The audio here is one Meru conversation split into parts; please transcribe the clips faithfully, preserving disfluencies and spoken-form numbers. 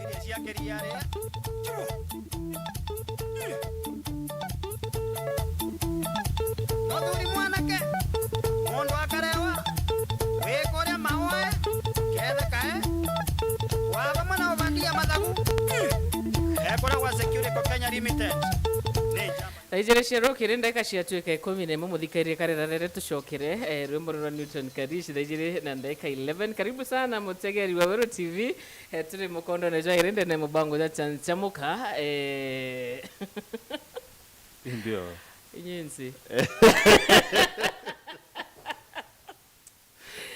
Iria cia kiriari. Muthuri mwanake, mundu akarewa, wikuria maoe, kethekae, wa vamwe na ubandia mathagu, ekuria gwa Securico Kenya Limited. Ni njamba. Thaa ijiri cia rukiri, ndagika ciatuika ikumi na imwe, muthikairie karira rere tucokere, eh, rwimbo rwa Newton Karish, thaa ijiri na ndagika eleven. Karibu sana, mutegeri wa Weru T V. Eh, turi mukondone jwa irinde na mubango ja chanchamuka, eh. Ndio. Inyinsi.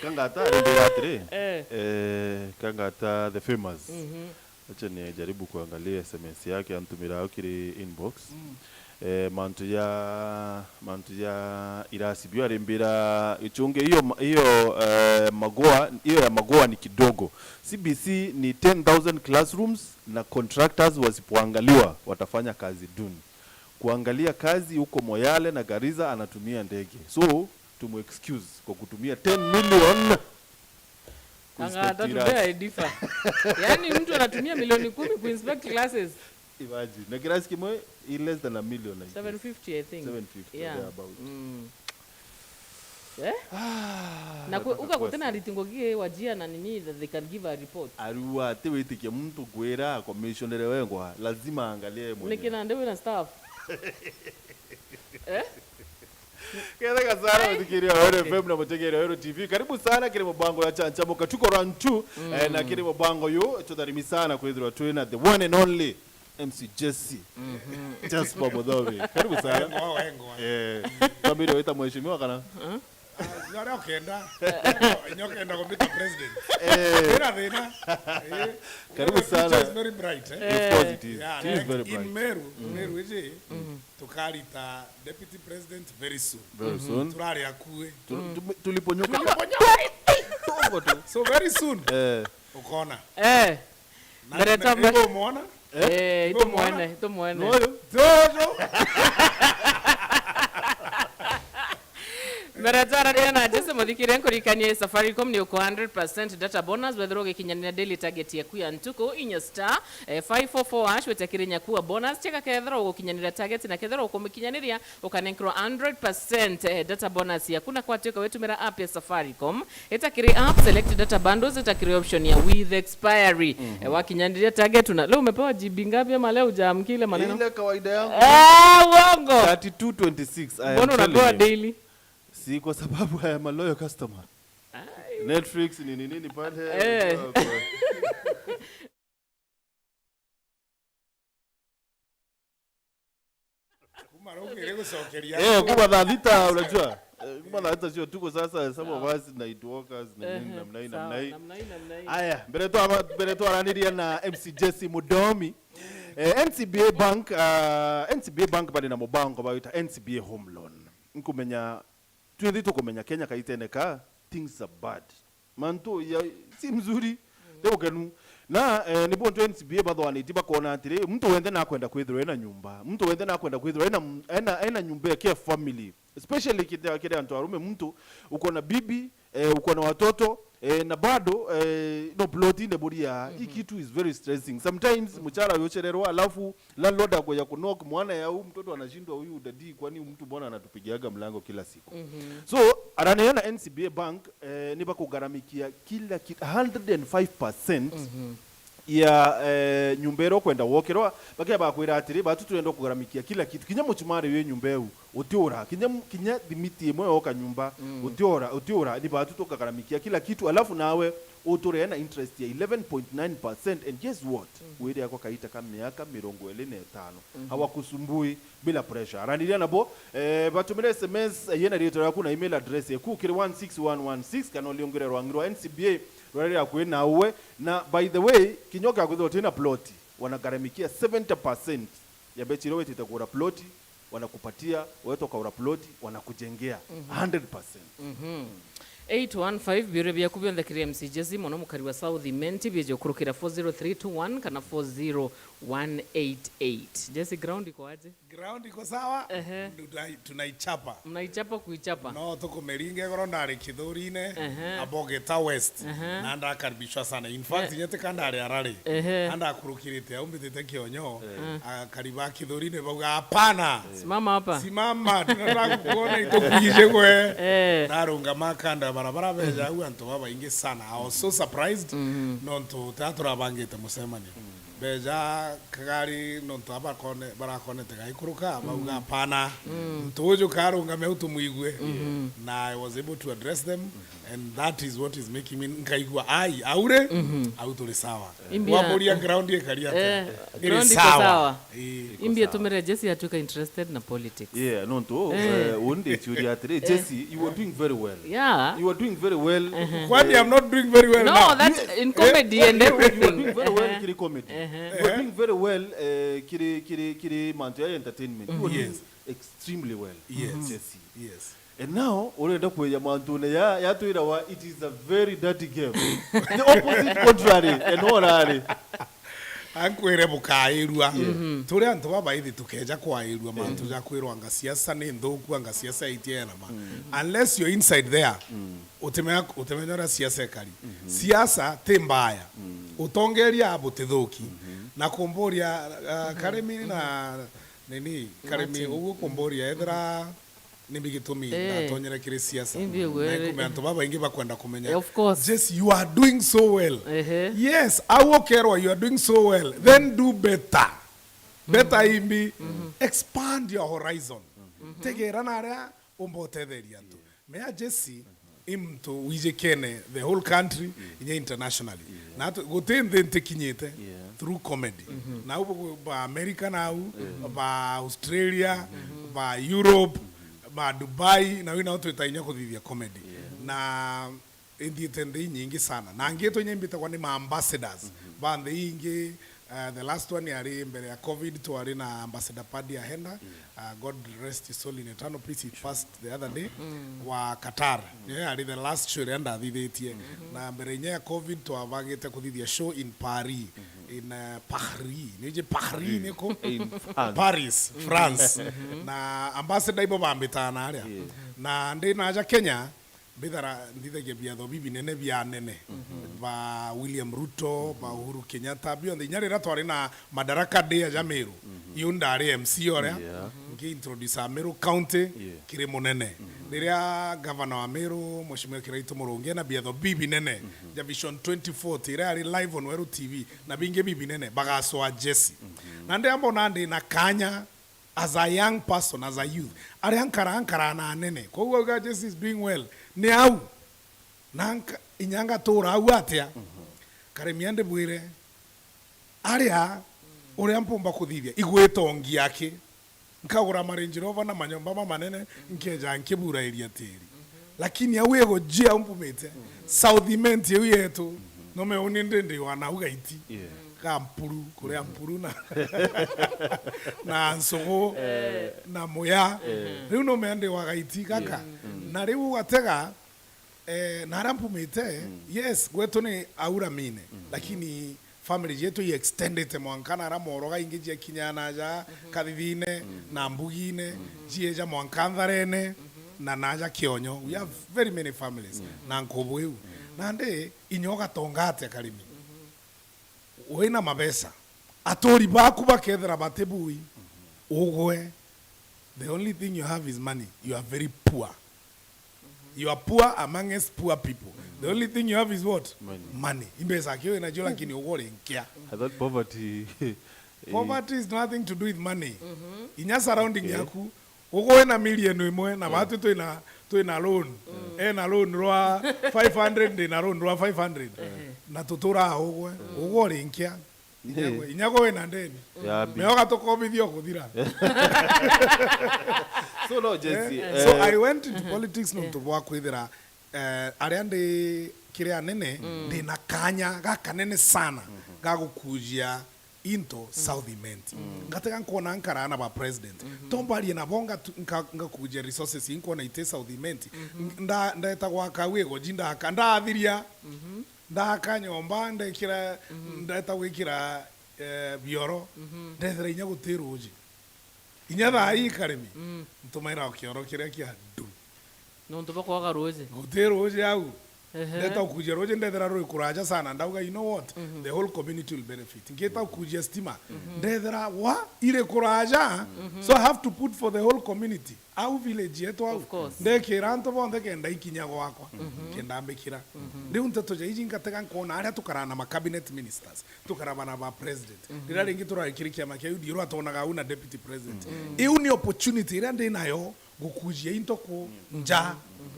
Kangata arimbira atiri, eh, eh, Kangata the famous. Mhm. Acha ni jaribu kuangalia S M S yake antumira au kiri inbox. Mm. Eh, mantu ya, mantu ya irasi bio arimbira gichunge hiyo ma-, hiyo, eh, Magoa, hiyo ya Magoa ni kidogo. C B C ni ten thousand classrooms na contractors wasipoangaliwa watafanya kazi duni. Kuangalia kazi huko Moyale na Garissa anatumia ndege. So, tumu excuse kwa kutumia ten million. Kanga kuinspect hata irasi. Tupea edifa. Yaani mtu anatumia milioni kumi kuinspect classes. Imagine. Na kirasi kimwe i less than a million, I think. Seven fifty, I think. Seven fifty, yeah, thereabouts. Mm. Eh? Ah, na kwe-, nataka uka kuwa gutena sawa. Ariti ngugi wajia na nini that they can give a report. Arua ati witikia muntu ngwira commissioner wengwa, lazima angalie mwenyewe. Niki nandi wina staff? Eh? Kethega sana, muthikiri wa Weru F M na mutegeri wa Weru T V. Karibu sana kiri mubango ya Chanchamuka. Tuko round two, eh, na kiri mubango yu, tutharimi sana kwithirwa twina the one and only M C Jesse. Mhm. Jasper Muthomi. Karibu sana. Wengwa, wengwa. Eh, twambire wita mheshimiwa kana? Ah, aria ukenda. Inya ukenda kumbita president. Eh. Thina, thina. Eh. Karibu sana. The future is very bright, eh? Of course it is. Yeah, it is like very bright. In Meru, Meru iji, tukarita deputy president very soon. Very soon. Turari akue. Tu-, tu-, tuliponyoka. Tuliponyoka. Kidogo tu. So very soon, eh, ukona. Eh. Na, mbere na, tamba. Ibo umwona? Eh? Eh, ibo umwona? Itumwene, itumwene. Noyo? Jojo. Mbere twarania na Jesse Muthikire, nkurikanie Safaricom ni uko hundred percent data bonus wethirwa ugikinyanira daily target yaku ya ntuku inya star, eh, five four four hash, wete kiri nyaku wa bonus. Cheka kethirwa ugukinyanira target na kethirwa ukumikinyaniria, ukanenkerwa hundred percent, eh, data bonus yaku na kwatuika witumira app ya Safaricom. Eta kiri app, select data bundles, eta kiri option ya with expiry. Eh, wakinyandiria target una. Leo umepewa G B ngapi ama leo hujaamkia ile maneno? Ile kawaida yangu. Ah, uongo. Thirty-two twenty-six, I am telling you. Mbona unapewa daily? Si kwa sababu I am a loyal customer. Ai. Netflix, nini, nini pale. Eh. Kuma rau ngiri gucokeria. Eh, kuma thaa thita, unajua. Eh, kuma thaa thita sio tuko sasa, some of us night walkers, na nini, namna hii, namna hii. Sawa, namna hii, namna hii. Aya, mbere twa-, mbere twaraniria na M C Jesse Mudomi. Eh, N C B A Bank, ah, N C B A Bank bari na mubango bagwita N C B A Home Loan. Nkumenya Twithi tukumenya Kenya kaitene ka, things are bad. Mantu ya, si mzuri, ti ukenu. Na, eh, ni bontu N C B A bathwaniti bakona atiri, muntu wenthe nakwenda kwithirwa ena nyumba. Muntu wenthe nakwenda kwithirwa ena, ena, ena nyumba ya kia family. Especially kiri, kiri antu arume, muntu uko na bibi, eh, uko na watoto, eh, na bado, eh, no plot ine buria. Hii kitu is very stressing. Sometimes, mchara yochererwa, alafu landlord akoya kunok, mwana yau, mtoto anashindwa, "Huyu daddy, kwani mtu mbona anatupigiaga mlango kila siku?" So, araneana N C B A Bank, eh, ni bakugharamikia kila kitu, hundred and five percent ya, eh, nyumba iria ukwenda gwokirwa, bakea bakwira atiri, "Batu turenda kugharamikia kila kitu, kinya muchumari wi nyumba iu, utiura, kinya, kinya thimiti imwe yoka nyumba, utiura, utiura, ni batu tukagharamikia kila kitu, alafu nawe uture na interest ya eleven point nine percent, and guess what? Wire yako kaita ka miaka mirongo iri na itano. Hawakusumbui, bila pressure." Araniria nabo, eh, batumire S M S, eh, yena ritwa riaku na email address yaku kiri one six one one six, kana uliungire rwangi rwa N C B A rwaria riri akui nawe. Na by the way, kinya ukakwithirwa utina plot, wanagharamikia seventy percent ya mbecha iria witite kugura plot, wanakupatia, wetoka ura plot, wanakujengea hundred percent. Mhm. Eight one five, biuria biaku bionthe kiri M C Jesse, mono mukari wa South Imenti, bieje ukurukira four zero three two one kana four zero one eight eight. Jesse, ground iko aje? Ground iko sawa? Ehe. Tuna-, tunaichapa. Mnaichapa kuichapa? No, tukumeringa igoro ndari Kithurine, Ehe. Abogeta West. Ehe. Na ndakaribishwa sana. In fact, Eh. Nyetika ndari arari. Ehe. Andakurukirite au mbitite kionyo. Eh. Akari ba Kithurine bauga, "Hapana." Simama hapa. "Simama, tunataka kukuona itukuije gwe." Eh. Ndarungama kando ya barabara beja au antu babaingi sana. I was so surprised. Mhm. Nontu tata turabangite mucemanio. Beja kagari nontu abakone-, barakonete gaikuruka, bauga, "Hapana." Muntu uju karungame au tumwigue. Na I was able to address them, and that is what is making me nkaigua, "Ai, aure, au turi sawa." Imbia. Wamuria ground ikari atia? Eh, Iri ground iko sawa. Sawa. Ii. Iko Imbia sawa. Tumire Jesse atuika interested na politics. Yeah, nontu, Eh. Eh, undi ciuria atiri, Eh. Jesse, you are doing very well. Yeah. You are doing very well. Kwani I'm not doing very well No, now? That in comedy You, and you, you are everything. Doing very well kiri comedy. You are doing very well, eh, kiri, kiri, kiri mantu ya entertainment. You are doing Yes. Extremely well, Yes. Jesse. Yes. And now, urenda kweja mantune ya, ya twirawa, it is a very dirty game. The opposite contrary, and orari. Ankwire bukairua. Turi antu babaithi tukeja kwairua mantu ja kwirwa anga siasa ni nthuku, anga siasa itie na ma. Unless you're inside there, utimenya, utimenya uria siasa ikari. Siasa ti mbaya. Utongeria butithuki. Na kumburia, uh, Karimi na nini, Karimi, Martin. Uguo kumburia ethira Nimbi gitumi Eh. Natonyere kiri siasa? Imbi ugwere. Na ikume antu babaingi bakwenda kumenya. Of course. Yes, you are doing so well. Ehe. Yes, au ukerwa you are doing so well. Then do better. Better imbi. Expand your horizon. Tegera na aria umba utetheria antu. Mea Jesse, i muntu wijikene the whole country, inya internationally. Na atu-, guti nthi ntikinyite through comedy. Na au ba America nau, ba Australia, ba Europe, ba Dubai, na wina utwita inya kuthithia comedy. Na ithiite nthi inyingi sana. Na angitwe inya imbitagwa ni ma ambassadors ba nthi ingi. Uh, the last one yari mbere ya covid, twari na Ambassador Paddy Ahenda, uh, God rest his soul in eternal peace, he passed the other day, wa Qatar. Niwe yari the last show iria ndathithitie. Na mbere inya ya covid twabangite kuthithia show in Paris, in, uh, Paris. Nije Paris niko? In France. Paris, France. Na ambassador ibo bambitaga na aria. Na ndi naja Kenya, mbithara nthithagia biatho bibinene bia anene. Ba William Ruto, ba Uhuru Kenyatta, bionthe. Inya riria twari na Madaraka Day aja Meru, iu ndari M C oria, nki introduce Meru County kiri munene. Riria gavana wa Meru, Mheshimiwa Kiraitu Murungi, na biatho bibinene ja Vision twenty forty, iria yari live on Weru T V, na bingi bibinene, bagacoa Jesse. Na ndiambona ndi na kanya as a young person, as a youth, aria nkara, nkara na anene. Koguo auga, "Jesse is doing well." Ni au. Na nka-, inya ngatura au atia? Karemia ndibwire, aria uria mpumba kuthithia, igwita ungi aki. Nkagura ma Range Rover na manyomba mamanene, nkeja nkiburaeria tiri. Lakini au igujia au mpumite, South Imenti iu yetu, nome uni ndi ndi wa nau gaiti. Ga Mpuru, kuria Mpuru na, na Nsugu, na Muya. Riu nome ndi wa gaiti gaka. Na riu ugatega, eh, na aria mpumite, yes, gwetu ni auramine, lakini family yetu i extendete mwanka na aria moroga ingi ciakinya naja Kathithine, na Mbugine, cieja mwanka Ntharene, na naja Kionyo. We have very many families, na nkubu iu. Nandi, inya ugatonga atia Karimi? Wina mabesa. Aturi baku bakethira bati bui, ugwe. The only thing you have is money. You are very poor. You are poor amongst poor people. The only thing you have is what? Money. Money. Imbesa kio inacio, lakini ugwe uri nkia. I thought poverty. Poverty is nothing to do with money. Inya surrounding yaku, ugwe wina million imwe, na batu twina, twina loan. Ena loan rwa five hundred, ndina loan rwa five hundred. Na tutura ugwe. Ugwe uri nkia. Inyagwe, inyagwe wina ndeni. Yambi. Meoga tukobithio kuthira. So no, Jesse, Eh, eh, so I went into politics nontu bwa kwithira, eh, aria ndi kiri anene, ndina kanya gakanene sana ga gukujia into South Imenti. Ngatega nkona nkara na ba president. To mbarie nabo ngatu-, nka-, ngakuja resources inkwona ite South Imenti. Nda-, ndeta gwaka wigo ji ndaka, ndathiria. Ndaka nyomba, ndekira, ndeta gwikira, eh, bioro. Ndethira inya guti ruji. Inya thaa ii karimi. Ntumaira o kioro kiria kia ndu. Nontu bwa kwaga ruuji. Guti ruuji au. Ehe. Ndeta ukujia ruuji, ndethira ruri kuraja sana, ndauga, "You know what? The whole community will benefit." Ngita ukujia stima, ndethira wa iri kuraja. So I have to put for the whole community. Au village yetu au. Of course. Ndekira antu bonthe kenda ikinya gwakwa. Kenda mbikira. Riu nteto ja iji ngatega nkona aria tukaraa na ma cabinet ministers, tukaraba na ba president. Riria ringi turari kiri kiama kia U D A, rwa twonaga au na deputy president. Iu ni opportunity iria ndi nayo gukujia into ku nja.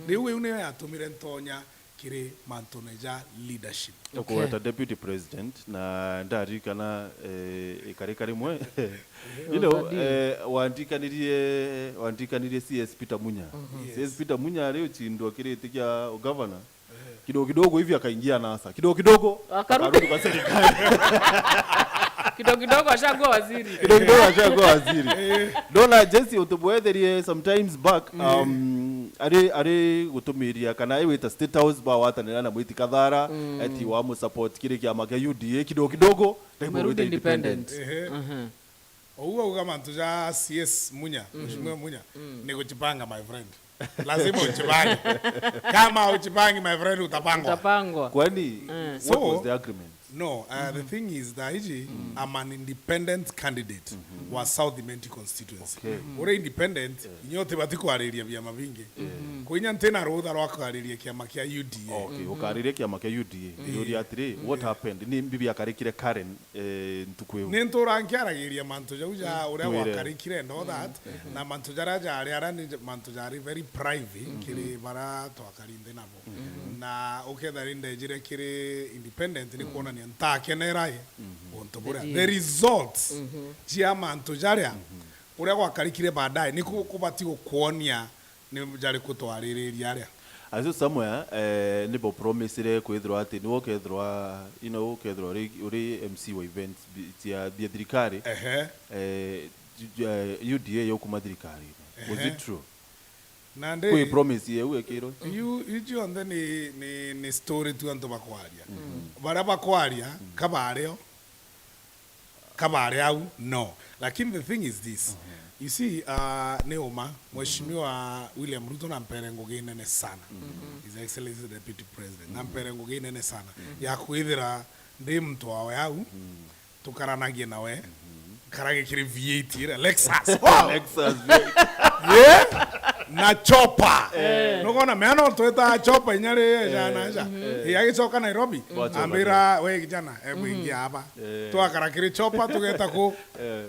Riu iu niyo yatumire ntonya kiri mantune ja leadership. Okay. Ukugweta deputy president, na ndaririkana, eh, ikarika rimwe, you know, eh, wandikanirie, wandikanirie C S Peter Munya. Yes. C S Peter Munya ari ucindwa kiri giti kia governor. Kidogo kidogo hivi akaingia NASA. Kidogo kidogo akarudi kwa serikali. Kidogo kidogo ashakuwa waziri. Kidogo kidogo ashakuwa waziri. Ndona Jesse utubwetherie some times back, um, ari, ari gutumiria kana ai wita State House bawatanira na Mwiti Kathara, eti wa mu support kiri kiama kia U D A. Kidogo kidogo, umerudi independent. Ehe. Ou auga mantu ja C S Munya, Mheshimiwa Munya, ni guchipanga, my friend. Lazima uchipange. Kama uchipangi, my friend, utapangwa. Utapangwa. Kwani, what was the agreement? No, uh, the thing is that iji, I'm an independent candidate wa South Imenti constituency. Okay. Uri independent, inya utibati kwariria biama bingi. Kwinya ntina rutha rwa kwariria kiama kia U D A. Okay, ukariria kiama kia U D A. Yuria atiri, what happened? Ni mbi biakarikire Karen, eh, ntuku iu? Ni ntura nkiaragiria mantu jau ja uria gwakarikire and all that, na mantu jaria jari aria ni mantu jari very private kiri bara twakari nthi nabo. Na ukethira ni ndejire kiri independent ni kwonania ntakenera i untu buria. The results cia mantu jaria uria gwakarikire baadaye ni ku-, kubati gukwonia ni jariku twaririria aria. Acio somewhere, eh, nibo promisire kwithirwa ati niwe ukethirwa, you know, ukethirwa uri, uri M C wa events bi-, cia, bia thirikari. Ehe. Eh, ju-, ju-, eh, U D A yokuma thirikari. Was it true? Nandi kwi promise yeu ekirwe? Iu, iu cionthe ni, ni, ni story tu antu bakwaria. Baria bakwaria, kabario, kabari au, no. Lakini the thing is this. You see, uh, ni uma, Mheshimiwa William Ruto nampere ngugi nene sana. His Excellency the Deputy President. Nampere ngugi nene sana. Ya kwithira ndi mtu wawe au, tukaranagie nawe. Karage kiri V eight ira, Lexus. Wow! Lexus V eight. Yeah? Na chopper. Nugona, mea no twita chopper inya ri jana aja. Yagicoka Nairobi, ambira, "We kijana, ebu ingia hapa." Twakara kiri chopper, tugeta ku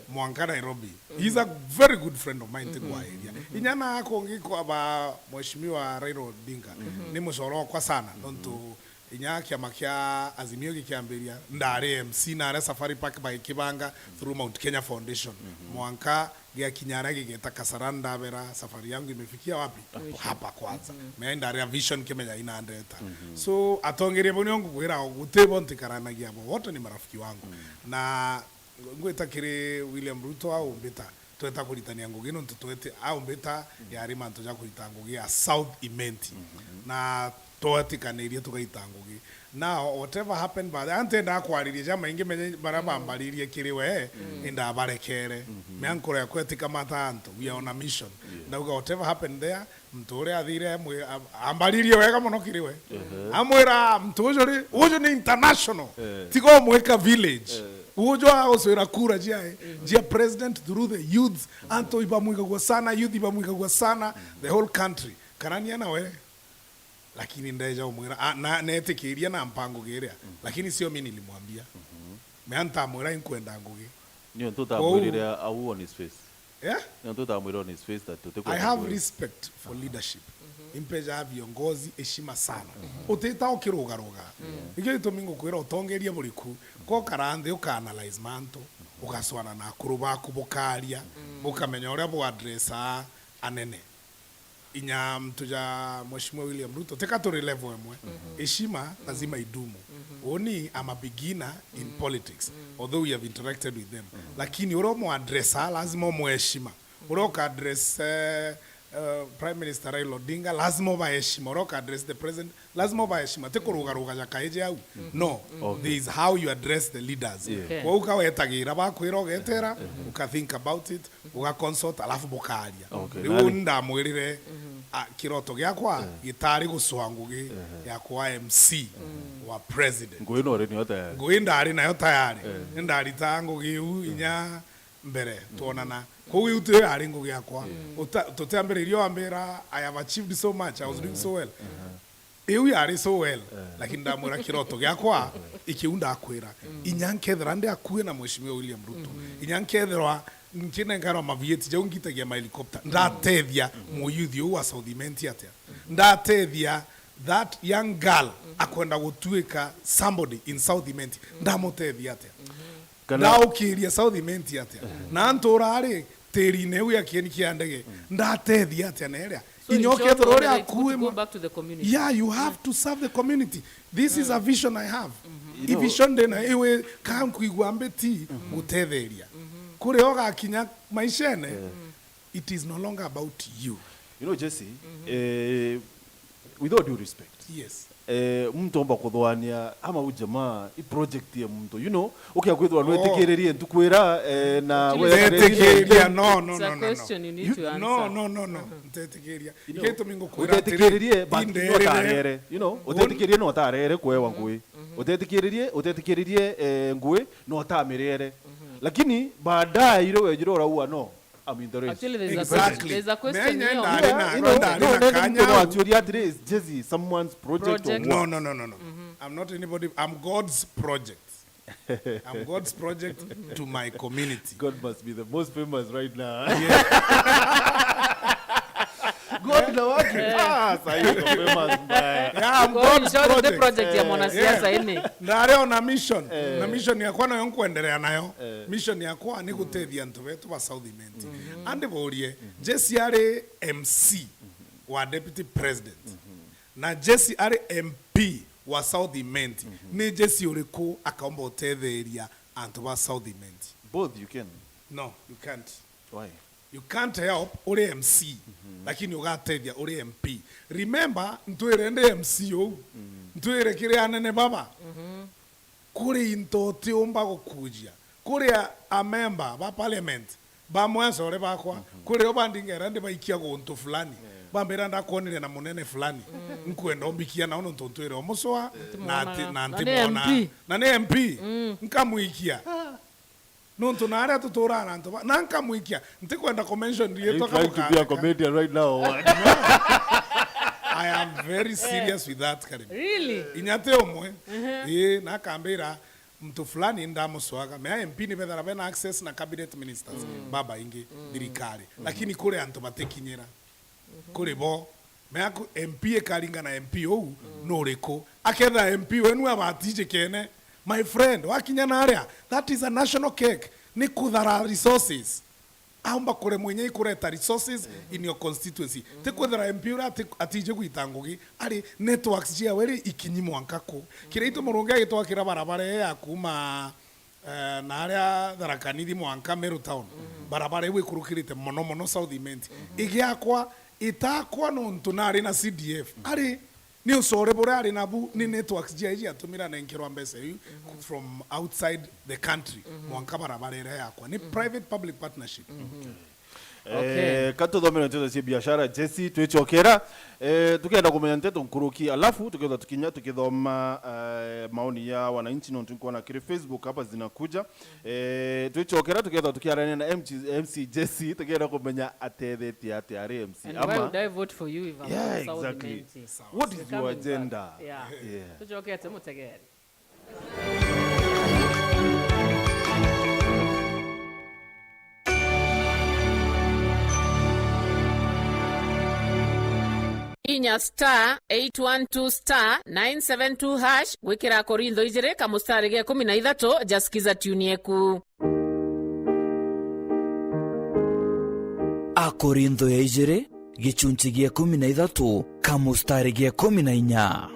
mwanka Nairobi. He's a very good friend of mine, tigwairia. Inya na kungi kwa ba Mheshimiwa Raila Odinga, ni mucoro wakwa sana, nontu inya kiama kia Azimio gikiambiria, ndari M C na aria Safari Park bagikibanga through Mount Kenya Foundation. Mwanka giakinya aria gigeta Kasarani, ndabera, "Safari yangu imefikia wapi?" Hapa kwanza. Mea ndari a vision kimenya inandeta. So, atongeria bo nio ngukwira, guti bo ntikaranagia bo, wote ni marafiki wangu. Na ngwita kiri William Ruto aumbita, tweta kuritania ngugi nontu twete aumbita yari mantu ja kurita ngugi ya South Imenti. Na twatikanirie tugaita ngugi. Now, whatever happened, but antendaa kwariria ja maingi menye baria bambaririe kiri we, indabarekere. Mea nkoro yakwa itikamata antu, we are on a mission. Ndauga, whatever happened there, muntu uria athire amwi-, am-, ambaririe wega mono kiri we. Amwira, "Muntu uju ri, uju ni international. Tiga umwika village. Uju aguswira kura jia, jia president through the youths. Antu ibamwigagua sana, youth ibamwigagua sana, the whole country." Karania nawe. Lakini ndeja umwira, a, na, netikiria na mpango giria. Lakini sio mimi nilimwambia. Mea ntamwira inkwenda ngugi. Nio ntutamwirire au on his face. Yeah? Nio ntutamwirire on his face that tutikwenda ngugi. I have respect for leadership. Impeja viongozi heshima sana. Utita ukirugaruga. Nikio gitumi ngukwira utongeria buriku. Kokara nthi uka analyze mantu. Ugacwana na akuru baku bukaria. Bukamenya uria bu addressa anene. inya mtu ja Mheshimiwa William Ruto, teka turi level emwe. Heshima lazima idumu. Uni, I'm a beginner in politics, although we have interacted with them. Lakini uria umu addressa, lazima umuheshima. Uria uka address, eh, eh, Prime Minister Raila Odinga, lazima uba heshima. Uria uka address the president, lazima uba heshima. Ti kurugaruga ja kaiji au. No. Okay. There is how you address the leaders. Yeah. Okay. Kwou ka wetagira bakwira ugetera, uka think about it, uga consult, alafu bukaria. Okay, riu nani? Ndamwirire, a, kiroto giakwa gitari gucwa ngugi yakwa M C wa president. Ngugi no ri niyo tayari. Ngugi ndari nayo tayari. Nindarita ngugi iu inya mbere twonana. Kwou iu tiyo yari ngugi yakwa. Uta-, tutiambiriria wambira, "I have achieved so much, I was doing so well." Iu yari so well, lakini ndamwira kiroto giakwa, ikiu ndakwira. Inya nkethira ndi akui na Mheshimiwa William Ruto. Inya nkethirwa nkinengerwa mavieti jau ngitagia ma helicopter. Ndatethia muyuthi uu wa South Imenti atia? Ndatethia that young girl akwenda gutuika somebody in South Imenti. Ndamutethia atia? Kana ndaukiria South Imenti atia? Na ntura ari tirine iu ya kieni kia ndege. Ndatethia atia na iria? So in short, ukethirwa uria akui, go back to the community. Yeah, you have to serve the community. This is a vision I have. I vision ndina iwe ka nkuigua mbiti gutetheria. Kuria ugakinya maishene, it is no longer about you. You know, Jesse, eh, with all due respect, yes, eh, muntu omba kuthwania ama u jamaa i project ya muntu, you know, ukia kwithwa nwetikiririe ntuku ira, eh, na wetikiririe. No, no, no, no, no. It's a question you need to answer. No, no, no, no. Ntetikiriria. You know, utetikiririe, but no tarere, you know, utetikiririe no tarere kwewa ngui. Utetikiririe, utetikiririe, eh, ngui no tamirere. Lakini baadaye ire wejire uraua no. I'm in the race. Actually, there's a question. Exactly. There's a question here. Yeah, you know, no, no, no, no, no, actually, at least, Jesse, someone's project or what? No, no, no, no, no. I'm not anybody. I'm God's project. I'm God's project to my community. God must be the most famous right now. Yeah. God na wake. Ah, sasa hiyo famous mbaya. Yeah, I'm God's project. Project ya mwanasiasa ini. Ndari ona mission. Na mission yakwa nayo nkuendelea nayo. Mission yakwa ni gutethia antu betu ba South Imenti. Andi borie, Jesse ari M C wa deputy president. Na Jesse ari M P wa South Imenti. Ni Jesse uriku akaomba utetheria antu ba South Imenti? Both you can. No, you can't. Why? You can't help uri M C, lakini ugatethia uri M P. Remember, ntwire ndi M C uu. Ntwire kiri anene baba. Kuri into utiumba gukujia. Kuri a, a member ba parliament, bamwe acore bakwa, kuri o bandingera ndibaikia guntu fulani. Bambira ndakwonire na munene fulani. Nkwenda umbikia nao nontu ntwire o mucwa, na ati, na ntimwona. Na ni M P. Nkamwikia. Nontu na aria tuturaga na antu ba, na nkamwikia, ntikwenda ku mention rietwa. Are you trying to be a comedian right now or what? I am very serious with that, Karimi. Really? Inya ti umwe. Ii, na akambira, muntu fulani ndamucwaga. Mea M P ni bethara bena access na cabinet ministers babaingi thirikari. Lakini kuri antu batikinyira. Kuri bo, meaku M P ikaringa na M P uu nuriku. Akethira M P wenu abatijikene, my friend, wakinya naria, that is a national cake. Ni kuthara resources. Aumba kuremwa inya ikureta resources in your constituency. Ti kwithira M P uria ati-, atiji gwita ngugi, ari networks ciawe ri ikinyi mwanka ku. Kiria itu Murungi agitwakira barabara ii ya kuma eh, na aria Tharaka Nithi mwanka Meru Town, barabara iu ikurukirite mono mono South Imenti. Igiakwa, itakwa nontu nari na C D F. Ari, ni ucore buria ari nabu, ni networks jia iji atumira nenkerwa mbeca iu from outside the country, mwanka barabara iria yakwa. Ni private public partnership. Okay. Eh, ka tuthomere nteto cia biashara, Jesse, twicokera. Eh, tukenda kumenya nteto nkuruki, alafu tukethwa tukinya tukithoma, eh, maoni ya wananchi, nontu nkuona kiri Facebook hapa zinakuja. Eh, twicokera tukethwa tukiarania na M C, M C Jesse, tukenda kumenya atethetie atia ari M C. And why would I vote for you if I'm not South Imenti? Yeah, exactly. What is your agenda? Yeah. Tucokete mutegeri. Inya star eight one two star nine seven two hash gwikira Akorintho ijiri kamustari ga ikumi na ithatu, ja sikiza tune yeku. Akorintho ya ijiri gicunci gia ikumi na ithatu, ka mustari gia ikumi na inya.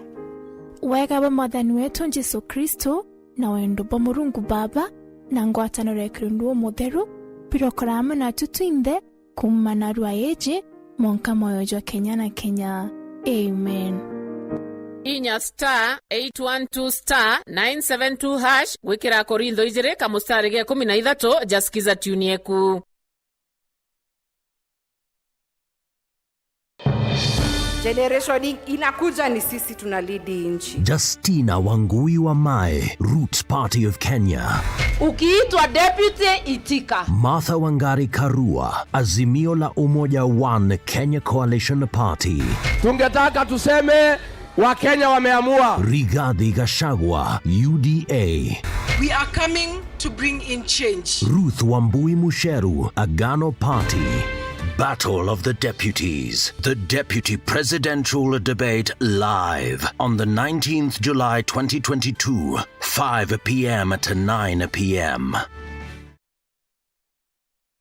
Wega bwa Mwathani wetu Jesu Kristo, na wendo bwa Murungu Baba, na ngwataniro ya Kirundu Umutheru, birokora amwe natu twinthe, kuuma narua iji, mwanka mwoyo jwa kenya na kenya. Amen. Inya star eight one two star nine seven two hash, gwikira Korintho ijiri kamustari ga ikumi na ithatu, ja sikiza tune yeku. Generation i-, inakuja ni sisi tuna lead hii nchi. Justina Wangui wa Mae, Roots Party of Kenya. Ukiitwa deputy, itika. Martha Wangari Karua, Azimio la Umoja One Kenya Coalition Party. Tungetaka tuseme Wakenya wameamua. Rigathi Gachagua, U D A. We are coming to bring in change. Ruth Wambui Musheru, Agano Party. Battle of the Deputies. The Deputy Presidential Debate live on the nineteenth July twenty twenty-two, five p m to nine p m.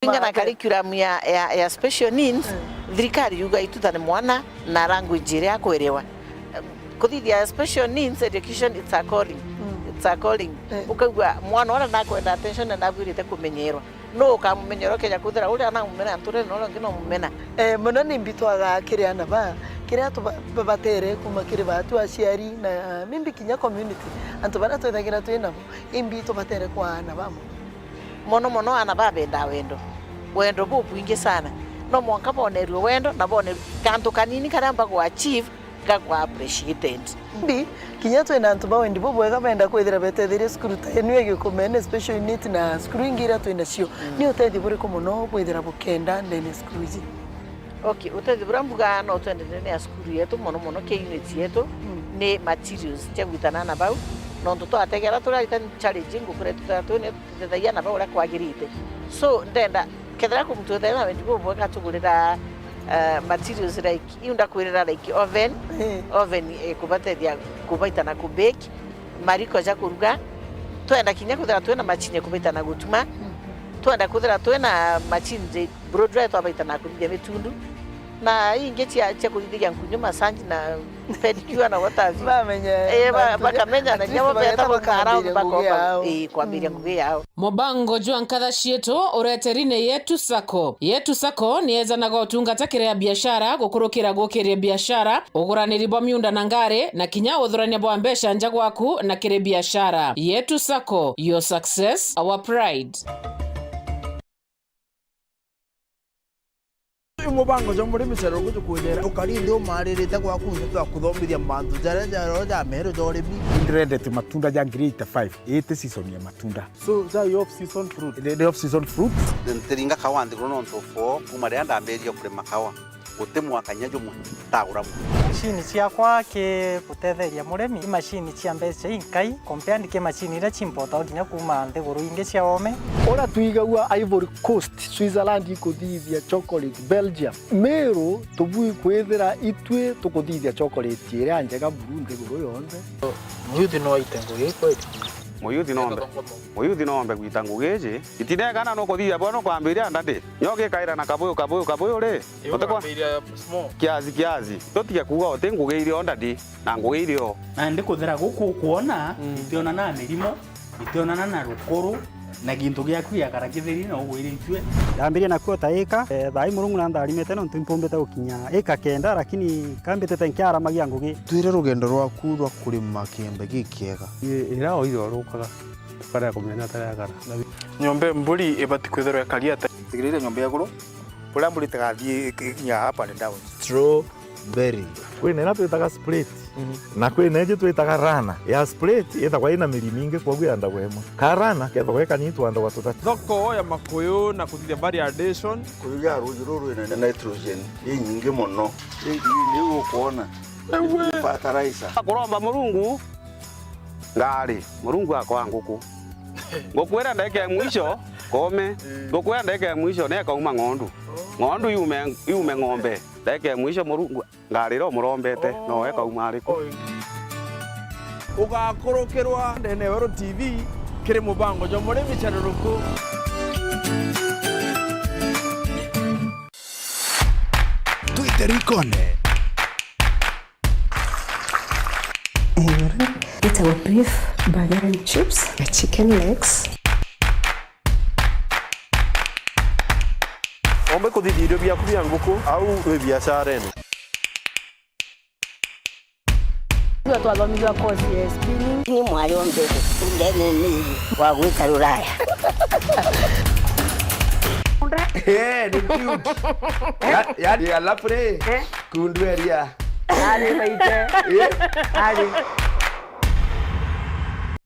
Kuringana na curriculum ya, ya, ya special needs, mm, thirikari yuga itutane mwana na language iria akwerewa. Kuthithia special needs education, it's a calling. Mm. It's a calling. Eh. Ukaigua mwana uria nakwenda attention na nabwirite kumenyerwa. No ukamumenyera ukeja kwithira uria namumena nturene na uria ungi no mumena. Eh, mono ni mbitwaga kiri ana ba, kiria tuba-, babatere kuma kiri batu aciari na maybe kinya community. Antu baria twithagira twi nabo, imbi tubatere kwa ana bamo. Mono mono ana babendaa wendo. Wendo bubwingi sana. No mwanka bonerue wendo na bonerue kantu kanini karia mbagu achieve gakwa appreciated. Mbi, kinya twina antu ba wendi bubwega benda kwithira betetheria cukuru ta enu ya Gikumene, special unit na cukuru ingi iria twinacio. Mm. Ni utethio buriku mono bwithira bukenda ndene cukuru iji? Okay, utethio buria mbuga no twende ndene ya cukuru yetu, mono mono ki unit yetu, mm, ni materials cia gwitana na bau. Nontu twategera turia ita challenge ngukure tutatu ni tutethagia na bau uria kwagirite. So, ndenda, kethira ku muntu wethagira na wendi bubwega tugurira, eh, materials like iu ndakwirira, like oven, eh, oven ikubatethia kubaita na kubake, mariko ja kuruga. Twenda kinya kwithira twina machine ya kubaita na gutuma. Mhm. Twenda kwithira twina machine ja blow dryer twabaita na kuthithia mitundu. Na ingi cia, cia kuthithiria nkunyu, massage na pedicure na what have you. Bamenya, eh, ba-, bakamenya na at least nyabo bageta beta bukara bakambiria ngugi yao. Eh, kwambiria, mm, ngugi yao. Mubango jwa nkatha cietu ureteri ni Yetu Sacco. Yetu Sacco ni ejanaga utungata kiri a biashara, gukurukira gukiria biashara, uguraniri bwa miunda na ngari, na kinya uthurania bwa mbeca nja gwaku na kiri biashara. Yetu Sacco, your success, our pride. Uyu mubango jwa murimi cerero guju kwithira ukari nthi umaririte gwaku nthi twa kuthomithia mantu jaria jaro ja meru ja urimi. Ndrendete matunda ja grade five, iti season ya matunda. So, ja you off season fruit? Ni, ni off season fruit. Ntiringa kawa nthiguru nontu for kuma riria ndambiririe kurima kawa, guti mwaka kinya jumwe ntagura mwe. Macini ciakwa ki gutetheria murimi, i macini cia mbeca inkai compared ki macini iria cimpotagwa kinya kuma nthiguru ingi cia oome. Uria twigagua Ivory Coast, Switzerland ikuthithia chocolate, Belgium. Meru tubui kwithira itwi tukuthithia chocolate iria njega buru nthiguru yonthe. Muyuthi no aite ngugi kweli? Muyuthi no ombe, muyuthi no ombe gwita ngugi iji. Itinegana nukuthithia bwa nukwambiria ndadi. Nyo gikaira na kabuyu, kabuyu, kabuyu ri? Utikwa? Kiasi, kiasi. Tutige kuuga uti ngugi irio ndadi. Na ngugi irio. Na ndi kuthera guku ukwona, mm, itionana na mirimo, itionana na rukuru, na gintu giaku giakara kitheri na ugwire ncue. Ndambirie nakuo ta ika, eh, thaa ii Murungu na ntharimite nontu impumbite gukinya ika kenda, lakini kambitite nkiaramagia ngugi. Twire rugendo rwaku rwa kurima kiembe gikiega. I-, ira oire urukaga, tukarega kumenya tariagara. Nyomba mburi ibati kwithirwa ikari ata? Tigirire nyomba ya iguru, kuria mburi itagathii ikinya up and down. Straw berry. Kwina ira twitaga split. Mhm. Na kwina iji twitaga runner. Ya split ithagwa ina miri mingi, kwoguo yandagwa imwe. Ka runner kethagwa ikanini, twandagwa tuthatu. Thoko ya makuyu na kuthithia value addition. Kuyu ya ruuji ruru rwina nitrogen inyingi mono. Ii, ii, niu ukwona. Ewe. Fertilizer. Kuromba Murungu ngari, Murungu akoa nguku. Nguku iria ndagika ya mwisho, kome. Nguku iria ndagika ya mwisho, nekauma ng'ondu. Ng'ondu yume, yume ng'ombe. Ndagika ya mwisho Murungu ngarira umurombete, no ekauma ariku? Ugakurukirwa ndene ya Weru T V kiri mubango jwa murimi cereruku. Twi Terikone. Itagwa beef burger and chips, chicken legs. Ombe kuthithia irio biaku bia nguku au wi biacarene. Twathomithua course ya spinning. Ni mwari ombe ndene ni wa gwita Ruraya. Eh, ni cute. Ya, ya, alafu ri, eh? Kundu eria. Ari maite. Eh? Ari.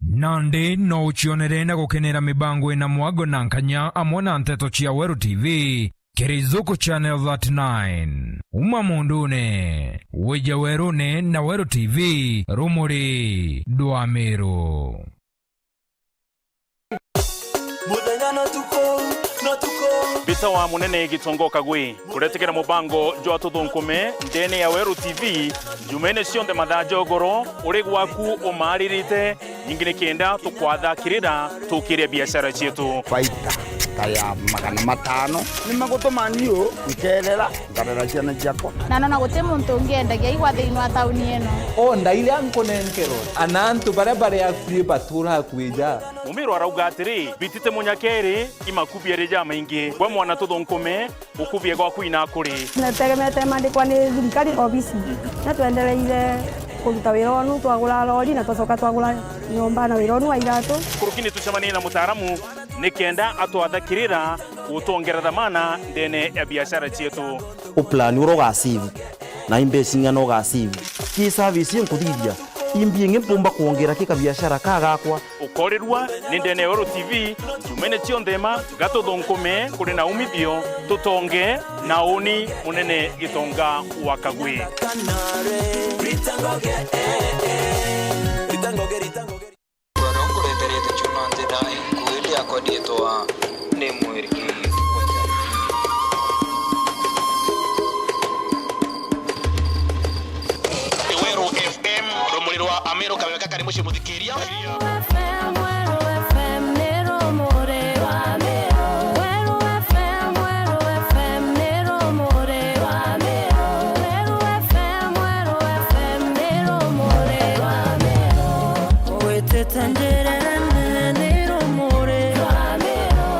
Nandi no ucionere na gukenera mibango ina mwago na nkanya amwe na nteto cia Weru T V. Kiri Zuku Channel thirty-nine. Uma mundune, wija werune na Weru T V, rumuri dwa Miru. Muthenya no tuku, no tuku. Mbita wa munene Gitonga Kagwe kuretekera mubango jwa tuthunkume ndene ya Weru T V, njumene cionthe mathaa jogoro, uri gwaku umaaririte, ningi ni kenda tukwathakirira tukiria biashara cietu. Faida ta ya magana matano. Ni magutuma niu nkerera, nkarera ciana ciakwa. Na nona guti muntu ungi endagia igwa thiini wa tauni ino. O ndaire ankunenkerwa, ana antu baria bari akui batura akuija. Mumiru arauga atiri, bitite munyakeri, imakubia ri jamaingi. Gwe mwana tuthunkume, ukubie gwaku inakuri. Netegemete mandikwa ni thirikari obisi. Na twendereire kuruta wira onu, twagura lori na twacoka twagura nyomba na wira onu wa iratu. Kuruki ni tucemanie na mutaaramu ni kenda atwathakirira gutwongera dhamana ndene ya biashara cietu. Uplan uria ugasave na imbeca ing'ana ugasave. Ki service inkuthithia, imbi ingi mpumba kwongera ki kabiashara ka gakwa. Ukorirua ni ndene ya Weru T V, njumene cionthe ma, gatuthunkume kuri na umithio, tutonge na uni munene Gitonga wa Kagwe. Rita ngoge, eh, eh. Rita ngoge, rita ngoge. Uria nkureterete ciuma nthithai, ngugi riakwa riitwa ni mwiri. Weru F M, rumuri rwa Amiru, kawega kari mucii muthikiria. Weru F M, Weru F M, ni rumuri rwa Amiru. Weru F M, Weru F M, ni rumuri rwa Amiru. Weru F M, Weru F M, ni rumuri rwa Amiru. Witite njirene ni rumuri rwa Amiru.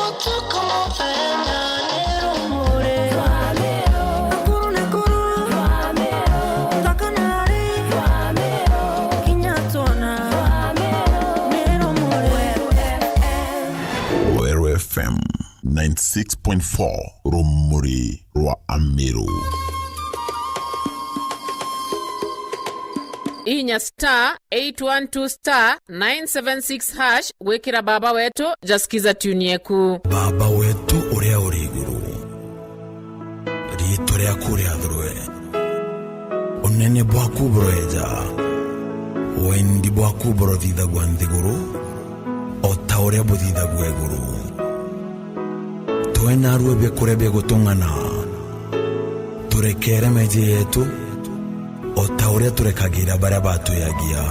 Utuku muthenya ni rumuri rwa Amiru. Nakuru, Nakuru, Thakanari, kinya Twana, ni rumuri. Weru F M ninety six point four, rumuri rwa Amiru. Inya star eight one two star nine seven six hash gwikira baba wetu ja Skiza Tune yeku. Baba wetu uria uri iguru, riitwa riaku riathurwe, unene bwaku buroeja, wendi bwaku burothithagua nthiguru o ta uria buthithagua iguru. Tue narua biakuria bia gutung'ana, turekere meeji yetu, o ta uria turekagira baria batwiagia.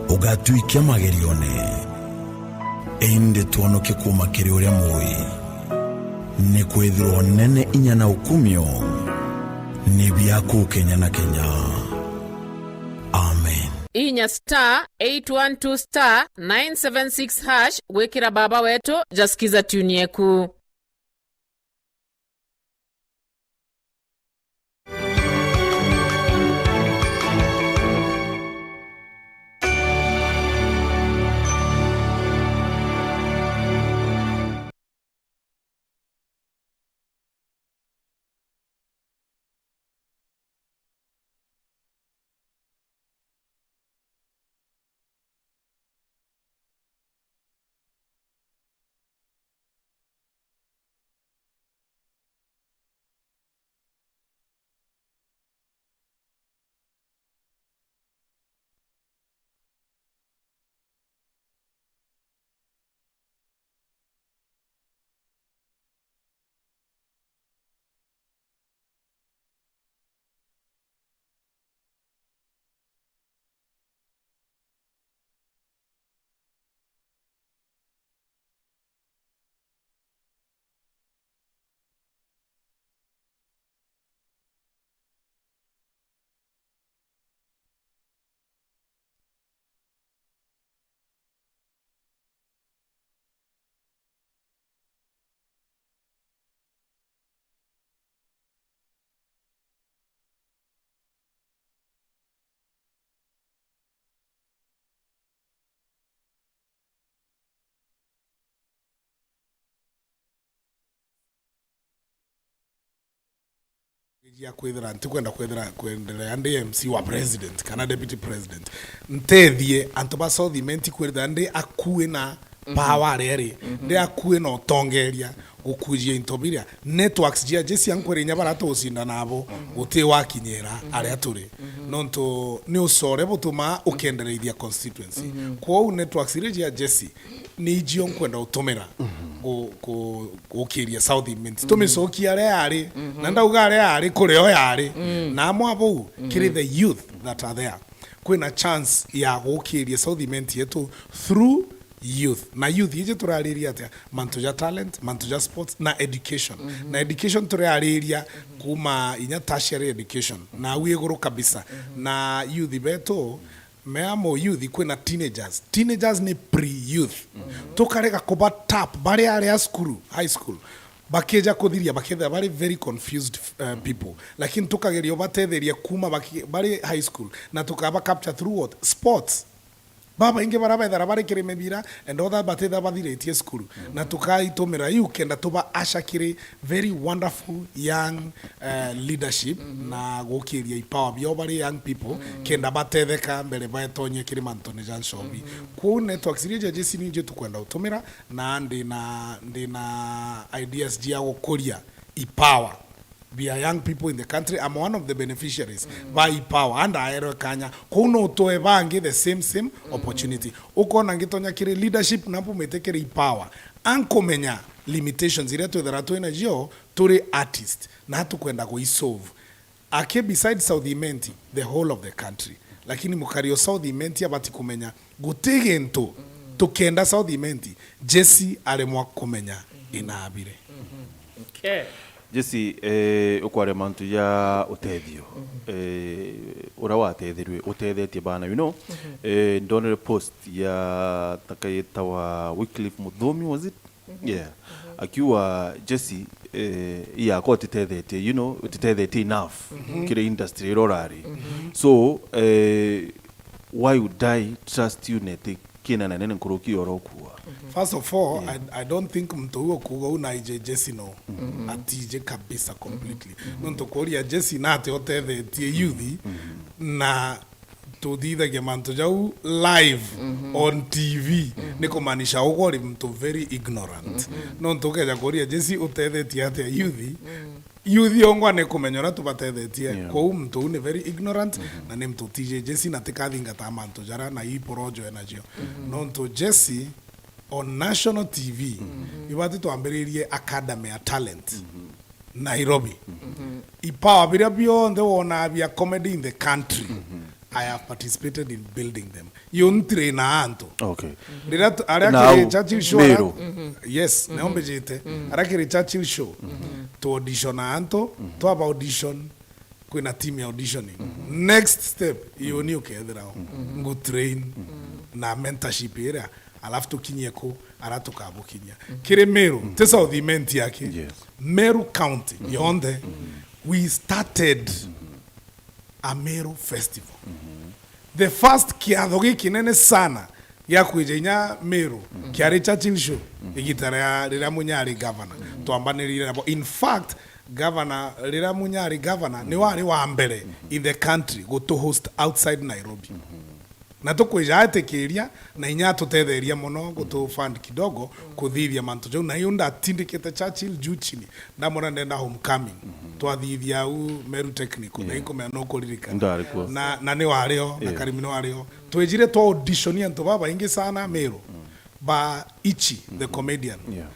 Ugatwikia magerione, indi twonokie kuuma kiri uria mui. Nikwithirwa unene, inya na ukumio ni biaku kenya na kenya. Amen. Inya star eight one two star nine seven six hash gwikira baba wetu ja Skiza Tune yeku. Ya kwithira ntikwenda kwithira kwendelea ndi M C wa president kana deputy president, ntethie antu ba South Imenti kwithira ndi akui na power aria iri, ndi akui na utongeria gukujia into biria networks jia Jesse ankwira inya bara tugucinda nabo guti wakinyira aria turi, nontu ni ucore butuma ukendereithia constituency. Kwou networks iria jia Jesse ni ijio nkwenda utumira gu- gu- gukiria South Imenti. Tumicokie aria yari, na ndauga aria yari, kurio yari, na amwe abau kiri the youth that are there. Kwina chance ya gukiria South Imenti yetu through youth. Na youth iji turariria atia? Mantu ja talent, mantu ja sports na education. Na education turariria kuma inya tertiary education na au iguru kabisa. Na youth betu mea mo youth, kwina teenagers. Teenagers ni pre-youth. Tukarega kuba tap bari aria cukuru, high school. Bakija kuthiria, bakethira bari very confused uh, people. Lakini tukageria ubatetheria kuma baki- bari high school, na tukaba capture through what? Sports. Babaingi bara bethira bari kiri mibira and other batithira bathiritie cukuru. Na tukaitumira iu kenda tuba usher kiri very wonderful young uh, leadership na gukiria ipawa biao bari young people, kenda batetheka mbere baetonye kiri mantune ja nchobi. Kwou networks iria ja Jesse ni inji tukwenda utumira, na ndina ndina ideas jia gukuria ipawa bia young people in the country. I'm one of the beneficiaries ba ipawa, andaerwe kanya. Kwou no utwe bangi the same same opportunity. Ukona ngitonya kiri leadership na mbumite kiri ipawa, ankumenya limitations iria twithira twina cio turi artist na tukwenda kuisolve. Aki beside South Imenti, the whole of the country. Lakini mukari o South Imenti abati kumenya guti gintu tukenda South Imenti, Jesse aremwa kumenya inabire. Okay. Jesse, eh, ukwaria mantu ja utethio, eh, uria watethirwe utethetie bana, you know, eh, ndonere post ya taka yetawa Wycliffe Muthomi, was it? Yeah. Akiuga, Jesse, eh, iyakwa utitethetie, you know, utitethetie enough kiri industry iria urari. So eh, why would I trust you neti kina na nene nkuruki oro kuwa? First of all, I, I don't think mtu huo kuga una ije Jesse no. Atije kabisa completely. Nontu kuria Jesse nate utethetie youth na tuthithagia mantu jau live on T V, ni kumaanisha ugwe uri mtu very ignorant. Nontu ukeja kuria Jesse utethetie atia youth, youth yongwa ni kumenya uria tubatethetie. Yeah. Kwou mtu uu ni very ignorant na ni mtu T J Jesse na tikathingataa mantu jara na ii porojo enacio. Nontu Jesse on national T V ibati twambiririe academy ya talent Nairobi. Ipawa biria bionthe wonaa bia comedy in the country, I have participated in building them. Yo ntirina antu. Okay. Riria tu- aria Now, kiri Churchill show ara- Meru. Yes, nao mbijite. Aria kiri Churchill show, tu audition antu, twaba audition, kwina team ya auditioning. Next step, iyo ni ukethira o. Ngu train na mentorship iria, alafu tukinyie ku ara tukabukinyia. Kiri Meru, ti South Imenti yake. Yes. Meru County yonthe, we started a Meru Festival. The first kiatho gikinene sana gia kwija inya Meru kiari Churchill Show, igita ria riria Munya ari governor. Twambanirire nabo. In fact, governor, riria Munya ari governor, ni wari wa mbere in the country gutu host outside Nairobi. Na tukwija atikiria na inya atutetheria mono gutu fund kidogo kuthithia mantu jau. Na iu ndatindikite Churchill juu chini, ndamwira ndenda homecoming. Twathithia au Meru Technical, na inkumenya nukuririkana. Ndari kuo. Na, na ni wario, na Karimi ni wario. Twijire twa audition antu babaingi sana Meru. Ba Ichi, the comedian. Yeah.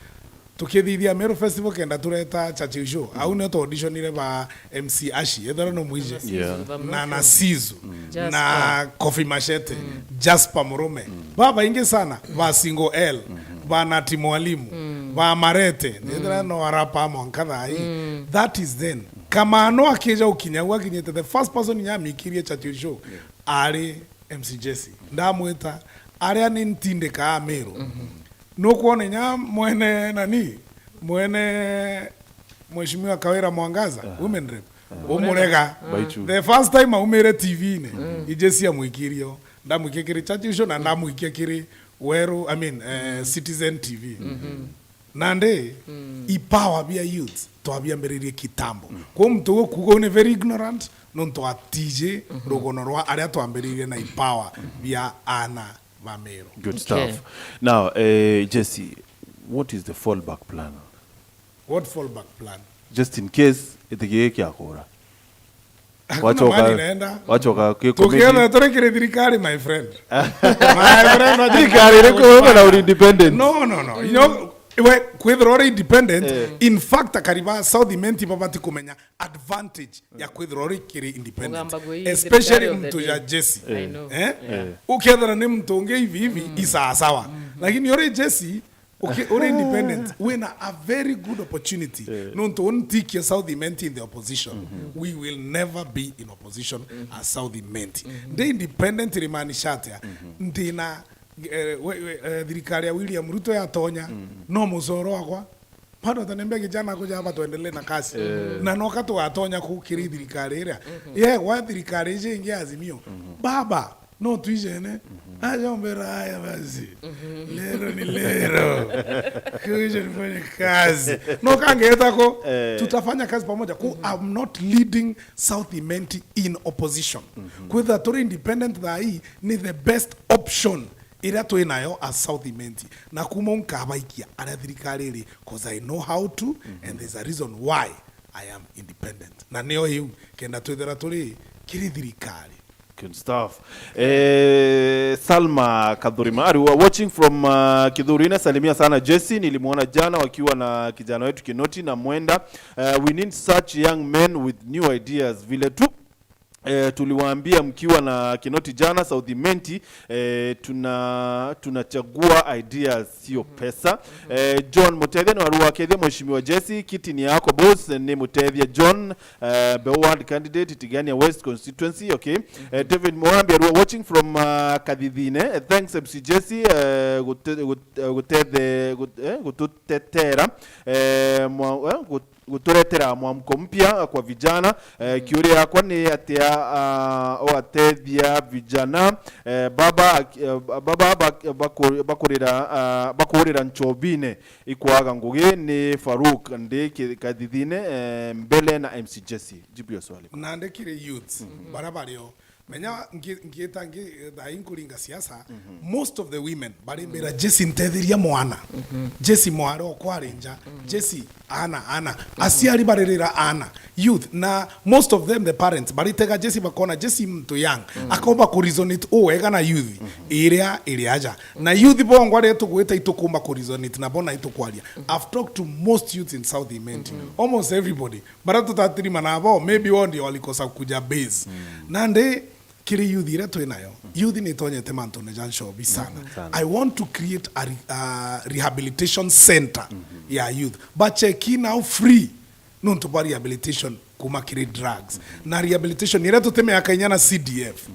Tukithithia Meru Festival kenda tureta Churchill Show. Au nio twa auditionire ba M C Ashi, ethera no mwije. Yeah. Na, na Sizu, Jasper. Na Coffee Machete, Jasper Murume. Babaingi sana, ba Single L, ba Nati Mwalimu, ba Marete, ethera no arapa mwanka thaa ii. That is then. Kamano akija ukinya, au akinyite, the first person inya amikirie Churchill Show, ari M C Jesse. Ndamwita, aria ni ntindikaa Meru. Nukwona inya mwene nani? Mwene Mheshimiwa Kawira Mwangaza, women rep. Umurega. Baichu. The first time aumire T V-ini, ije cia mwikirio. Ndamwikia kiri Churchill Show na ndamwikia kiri Weru, I mean, eh, Citizen T V. Nandi, ipower bia youth twabiambiririe kitambo. Kwou muntu uguo kuuga ni very ignorant, nontu atiji rugono rwa aria twambiririe na ipower bia aana ba Meru. Good Okay. stuff. Now, eh, Jesse, what is the fallback plan? What fallback plan? Just in case iti giki kiakura. Hakuna Wachoka- mahali inaenda. wachoka ki- Tukienda committee. Turekere thirikari, my friend. My friend, wacha Thirikari iriku? Wewe na uri independent. No, no, no. You know, we, kwithirwa uri independent, Eh. In fact, akari ba South Imenti babati kumenya advantage ya kwithirwa uri kiri independent. Ugamba gwe hii Especially thirikari of the mtu ya day. Jesse. I know. Eh? Eh. Ukethira ni mtu ungi hivi hivi, i sawa sawa. Lakini uri Jesse, uki-, uri independent, wina a very good opportunity. Eh. Nontu untikia South Imenti in the opposition. We will never be in opposition as South Imenti. Ndi independent rimaanisha atia? Ndina, eh, we, we, eh, thirikari ya William Ruto yatonya, no mucoro wakwa. Bado ataniambia kijana kuja hapa tuendelee na kazi. Eh. Na noka tugatonya kukiri thirikari iria. Ye, kwa thirikari iji ingi Azimio. Baba, no tuijene. Ajombera haya basi. Lero ni lero. Kuja nifanye kazi. No kangeta ko, Eh. tutafanya kazi pamoja. Ku, I'm not leading South Imenti in opposition. Kwitha turi independent thaa hii ni the best option iria twi nayo as South Imenti. Na kuma u nkabaikia aria thirikari iri, 'cause I know how to, and there's a reason why I am independent. Na nio iu, kenda twithira turi kiri thirikari. Good stuff. Eh, Salma Kadhurima, are you watching from uh, Kidhurine? Salimia sana Jesse, nilimuona jana wakiwa na kijana wetu Kinoti na Mwenda. Uh, we need such young men with new ideas vile tu eh, tuliwaambia mkiwa na Kinoti jana, South Imenti, eh, tuna tunachagua ideas, sio pesa. Eh, John Mutethia ni waru wakethia, Mheshimiwa Jesse, kiti ni yako boss, ni Mutethia John, eh, Beward candidate, Tigania West constituency, okay. Eh, David Morambi, are watching from uh, Kathithine. Eh, thanks M C Jesse, eh, gute- gut- eh, gutete- gut- eh, gututetera, eh, mwa- eh, gut- guturetera mwamko mpya kwa vijana. Eh, kiuria yakwa ni atia, ah, ugatethia vijana, eh, baba, eh, baba bak- baku- bakurira, ah, bakurira nchobine ikwaga ngugi ni Farouk ndi ki- kathithine, eh, mbele na M C Jesse. Jibu hiyo swali. Nandikire youths bara bario. Menya ngi- ngiita ngi- thaa ii nkuringa siasa, most of the women barimbira Jesse, ntetheria mwana. Jesse, mware okwa ari nja. Jesse, ana ana aciari baririra ana, youth, na most of them the parents baritega Jesse, bakona Jesse muntu young, akomba ku resonate u wega na youth iria iri aja. Na youth bongwa ri tugwita itukumba ku resonate nabo na itukwaria. I've talked to most youths in South Imenti, almost everybody. Bara tutatirima nabo, maybe wao ndio walikosa kuja base. Nandi kiri youth iria twi nayo, youth ni itonyete mantune ja nchobi sana. Sana. I want to create a re- uh, rehabilitation center ya youth. Bacheki now free nontu bwa rehabilitation kuma kiri drugs. Na rehabilitation iria tuti miaka inya na C D F.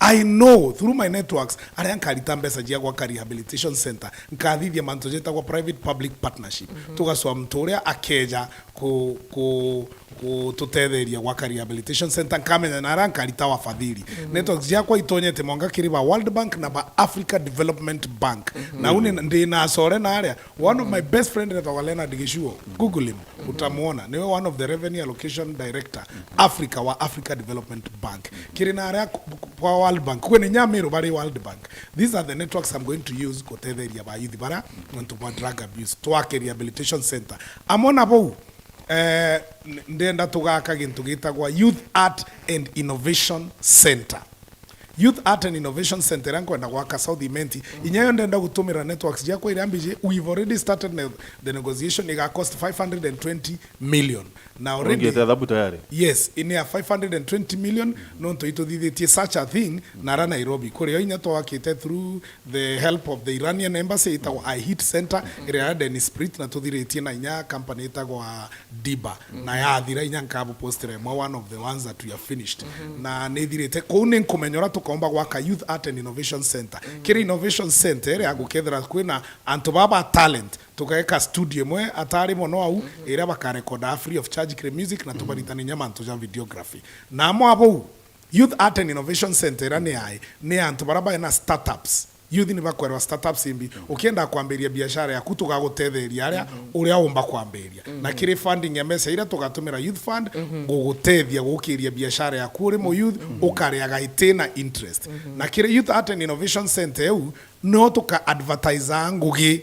I know through my networks aria nkarita mbeca cia gwaka rehabilitation center, nkathithia mantu jetagwa private public partnership. Tugacua mtu uria akeja ku, ku, gututetheria gwaka rehabilitation center, nkamenya na aria nkarita wafadhili. Networks ciakwa itonyete mwanka kiri ba World Bank na ba Africa Development Bank. Na uni ndi na acore na aria. One of my best friend etagwa Leonard Gishuo. Google him, utamwona. Niwe one of the revenue allocation director Africa wa Africa Development Bank. Kiri na aria ku- ku- kwa World Bank. Kwene nyamiro bari World Bank. These are the networks I'm going to use gutetheria ba youth bara nontu bwa drug abuse. Twake rehabilitation center. Amwe na bau, eh, n- ndenda tugaka gintu gitagwa Youth Art and Innovation Center. Youth Art and Innovation Center iria nkwenda gwaka South Imenti, inya yo ndenda gutumira networks ciakwa iria mbiji, we've already started ne- the negotiation, iga cost five hundred and twenty million. Na already Ongete thabu tayari. Yes, ini ya five hundred and twenty million, nontu ituthithitie such a thing nara Nairobi. Kuri yo inya twakite through the help of the Iranian embassy, itagwa I hit Center, iria ya Dennis Pritt, na tuthiritie na inya company itagwa Diba. Na yathira inya nkabu postera imwe, one of the ones that we have finished. Na nithirite, kuu ni nkumenya uria tukaumba gwaka Youth Art and Innovation Center. Kiri Innovation Center iria gukethira kwina antu baba talent, tugaeka studio imwe atari mono au, iria bakarekoda free of charge kiri music na tubaritania inya mantu ja videography. Na amwe abau, Youth Art and Innovation Center iria ni ai, ni antu bara baina startups. Youth ni bakwerwa startups imbi. Ukienda kwambiria biashara yaku, tugagutetheria aria uria umba kwambiria. Na kiri funding ya mesa iria tugatumira youth fund, ngugutethia gukiria biashara yaku uri mu youth, ukariaga itina interest. Na kiri Youth Art and Innovation Center eu, no tuka advertise ngugi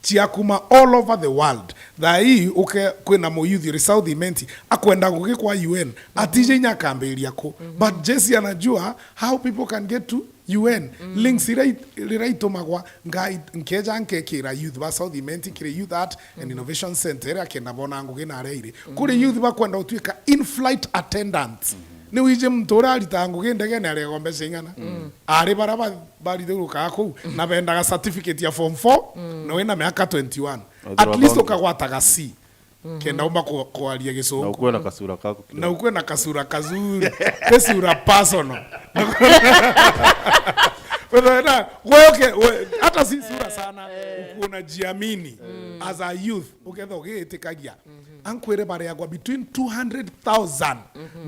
cia kuma all over the world. Thaa hii uke kwina muyuthi uri South Imenti, akwenda ngugi kwa U N, atije inya akambiria ku. But Jesse anajua how people can get to U N. Links iria it-, riria itumagwa, ngai-, nkeja nkekira youth ba South Imenti kiri Youth Art and Innovation Center iria akenda bona ngugi na aria iri. Kuri youth bakwenda utuika in-flight attendants. Ni wiji muntu uria aritaga ngugi ndegene aregwa mbeca ing'ana? Ari bara ba-, barithiurukaga kuu na bendaga certificate ya form four na wina miaka twenty-one. At least ukagwataga C. Kenda umba ku-, kwaria na Gisungu. Ukue na kasura kaku kidogo. Na ukue na kasura kazuri. Ti sura personal. Wethe na, we, okay, we, hata si sura sana. Ukue unajiamini as a youth. Uketha ugiitikagia. Ankwire bareagwa between two hundred thousand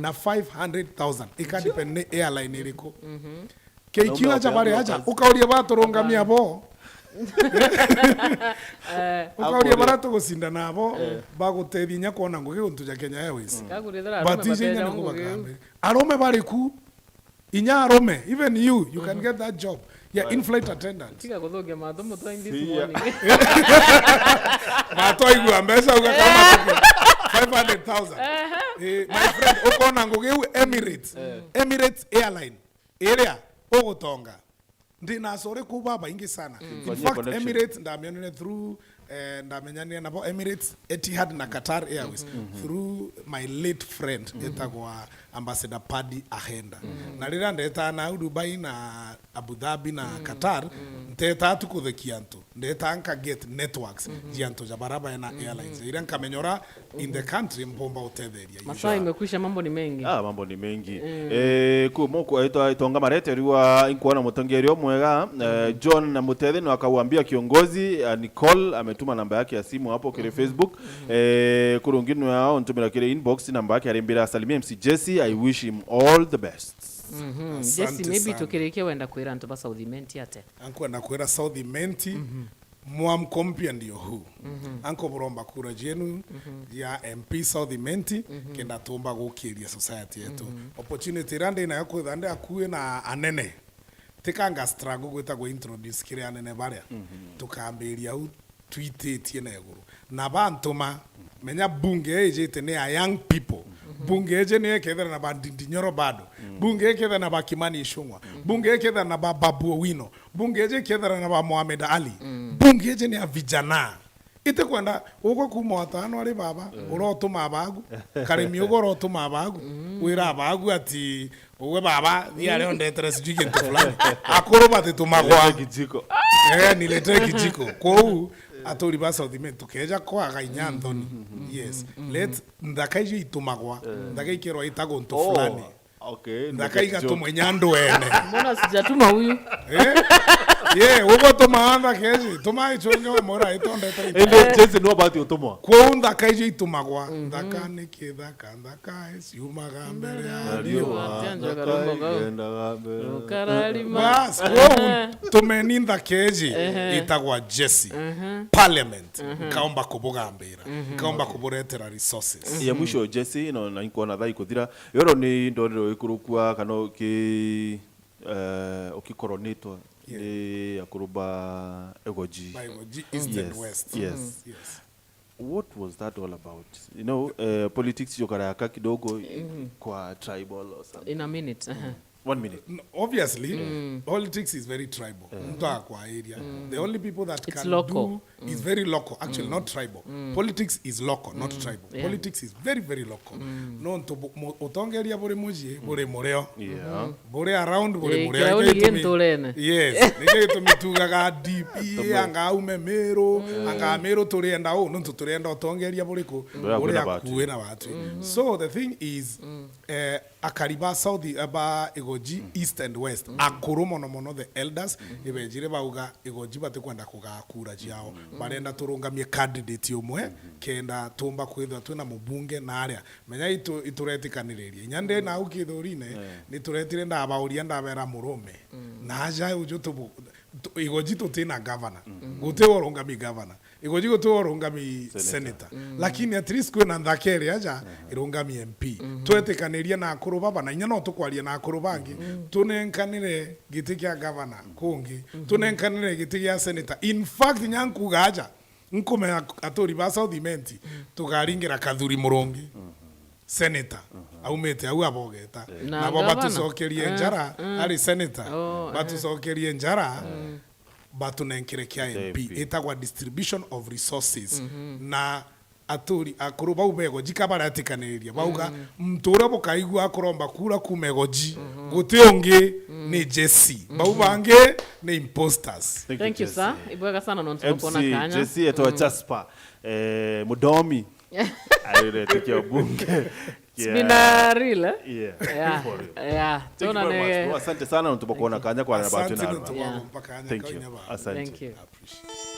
na five hundred thousand. Ika depend ni airline iriku. K Q acha bari acha, ukauria baturungamia bo. Ukauria bara tugucinda nabo, bagutethia inya kwona ngugi guntu ja Kenya Airways. But ije inya ni kubakambe. Arume bari ku, inya arume, even you, you can get that job. Yeah, in-flight attendant. Tiga kuthukia mathu mutwa in this morning. Matwa igua mbeca uga kama five hundred thousand. Eh, my friend, ukona ngugi u Emirates. Emirates Airline. Iria ugutonga. Ndi na acore kuu babaingi sana. In fact, Emirates ndamionire through, eh, ndamenyanire nabo Emirates, Etihad na Qatar Airways through my late friend etagwa Ambassador Paddy Ahenda. Na riria ndetaa nau Dubai na Abu Dhabi na Qatar, ntetaa tu kuthekia antu. Ndetaa nka get networks cia antu ja bara baena airlines. Iria nkamenya ura in the country mpomba utetheria. Masaa imekwisha, mambo ni mengi. Ah, mambo ni mengi. Eh, ku-, mo-, ku-, itwa-, itonga marete riwa inkuona mutongeri umwega, eh, John na Mutethe no akauambia kiongozi, eh, Nicole ametuma namba yake ya simu hapo kiri Facebook. Eh, kurungi no yao ntumira kiri inbox namba yake arimbira asalimia M C Jesse, I wish him all the best. Asante Jesse, maybe sana. Tukirikia wenda kwira antu ba South Imenti ate? Ankwenda kwira South Imenti, mwamko mpya ndio huu. Anko buromba kura jenu ya M P South Imenti, kenda tumba gukiria society yetu. Opportunity iria ndi nayo kwitha ndi akui na anene. Tikanga struggle gwita gwe introduce kiri anene baria. Tukambiria u twititie na iguru. Na bantuma, menya bunge ijite ni ya young people. Bunge iji ni ikethira na ba Ndindi Nyoro bado. Bunge ikethira na ba Kimani Ichung'wa. Bunge ikethira na ba Babu Owino. Bunge iji ikethira na ba Mohamed Ali. Bunge iji ni ya vijana. Itikwenda ugwe kuma watano ari baba, urotuma abagu. Karimi ugwe urotuma abagu. Wira abagu ati Ugwe baba, thia aria undetere sijui gintu fulani. Akuru batitumagwa. Nilete kijiko. Eh, nilete kijiko. Kwou, aturi ba South Imenti, tukeja kwaga inya nthoni. Yes. Let nthaka icio itumagwa. Nthaka ikerwa ita guntu fulani. Okay, nthaka igatumwa inya andu ene. Mbona sijatuma huyu? Eh? Ye, ugwe tuma nthaka ici, tuma ichunge wa mura itondetere. Ende Jesse no bati utumwa. Kwou nthaka icio itumagwa. Nthaka ni kithaka, nthaka Ciumaga mbere ya riua, nthaka igendaga mbere. Rukararima. Bas, kwou tumeni nthaka iji itagwa Jesse. Parliament, nkaomba kubugambira, nkaomba kuburetera resources. Ya mwisho Jesse, no, na inkuona thaa ikuthira. Yoro ni ndorero ikurukua kana uki-, eh, ukikoronitwa ni akuru ba Egoji. Ba Egoji, East and West. Yes. Yes. What was that all about? You know, eh, politics yokaraka kidogo kwa tribal or something. In a minute. One minute. N-, obviously, politics is very tribal. Mtu akwa area. The only people that can do is very local, actually, not tribal. Politics is local, not tribal. Politics is very, very local. No ntu bu-, mu-, utongeria buri muji, buri murio. Yeah. Buri around, buri murio. Yes, nikio gitumi tugaga D P, anga aume Meru, anga Meru turienda u, nontu turienda utongeria buriku, buri akui na batwi. So the thing is, eh, akari ba South, eh, ba Igoji, East and West, akuru mono mono, the elders, ibejire bauga Igoji batikwenda kugaa kura ciao. Barenda turungamie candidate umwe, kenda tumba kwithwa twina mubunge na aria. Menya itu-, ituretikaniriria. Inya ndi nau kithurine, nituretire ndabauria ndabera murume. Na aja uju tubu-, tu- Igoji tutina governor. Guti urungami governor. Igoji guti urungami senator. Lakini at least kwina nthaka iri aja irungami M P. Twetikanirie na akuru baba, na inya no tukwaria na akuru bangi. Tunenkanire giti kia governor kungi. Tunenkanire giti gia senator. In fact, nya nkuga aja, nkumenya aturi ba South Imenti, tukaringira Kathuri Murungi. Senator, aumite au abogeta. Na nabo governor. Batucokerie njara, ari senator. Oh, eh. Batucokerie njara, batunenkere kia M P. M P. Itagwa distribution of resources. Na aturi akuru bau bego jika baratikaniria. Bauga, muntu uria bukaigua akuromba kura kuma Igoji, guti ungi ni Jesse. Bau bangi ni imposters. Thank you, sir. Ibwega sana nontu bwa kuona kanya. M C Jesse etwa Jasper, eh, Mudomi. Airete kia bunge. It's been a real, eh? Yeah. Yeah. For real. Yeah. Thank you very much, bro. Asante sana nontu bwa kuona kanya kwa na batu na. Asante nontu bwa kumpa kanya kau nyaba. Asante. Thank you. I appreciate it.